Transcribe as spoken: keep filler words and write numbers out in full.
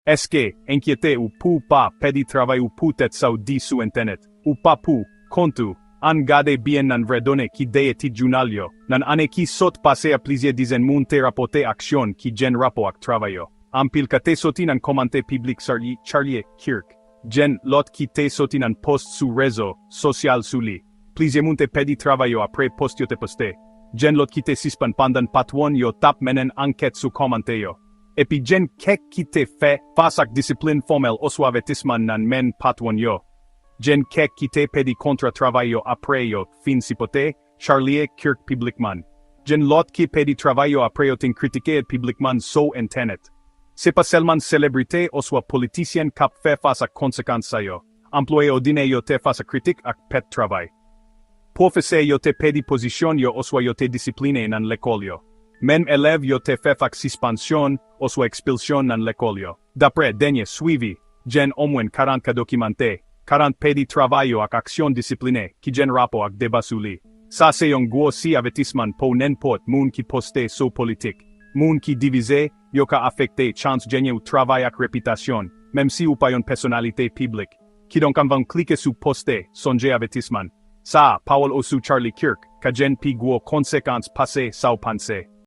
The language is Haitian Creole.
Èske enkyete ou pou w pa pèdi travay ou poutèt sa w di sou entènèt? Ou pa pou kont ou. Ann gade byen nan vrè done ki dèyè tit jounal yo. Nan ane ki sot pase a, plizyè dizèn moun te rapòte aksyon ki gen rapò ak travay yo. Anpil ka te soti nan kòmantè piblik Charlie, Charlie Kirk. Gen lòt ki te soti nan pòs sou rezo sosyal sou li. Plizyè moun te pèdi travay yo apre pòs yo te poste. Gen lòt ki te sispann pandan patwon yo t ap mennen ankèt sou kòmantè yo. Epi gen kèk ki te fè fas ak disiplin fòmèl oswa avètisman nan men patwon yo. Gen kèk ki te pèdi kontra travay yo apre yo fin sipòte Charlie Kirk piblikman. Gen lòt ki pèdi travay yo apre yo te kritike l piblikman sou entènèt. Se pa sèlman selebrite oswa politisyen k ap fè fas ak konsekans sa yo. Anplwaye òdinè yo te fas ak kritik ak pèt travay. Pwofesè yo te pèdi pozisyon yo oswa yo te disipline nan lekòl yo. Menm elèv yo te fè fas ak sispansyon oswa ekspilsyon nan lekòl yo. Dapre dènye swivi, gen omwen karant ka dokimante, karant pèdi travay yo ak aksyon disiplinè ki gen rapò ak deba sou li. Sa se yon gwo si avètisman pou nenpòt moun ki poste sou politik. Moun ki divize yo ka afekte chans genyen ou travay ak repitasyon, menm si ou pa yon pèsonalite piblik. Kidonk, anvan w klike sou poste, sonje avètisman sa a, pawòl w sou Charlie Kirk ka gen pi gwo konsekans pase sa w panse.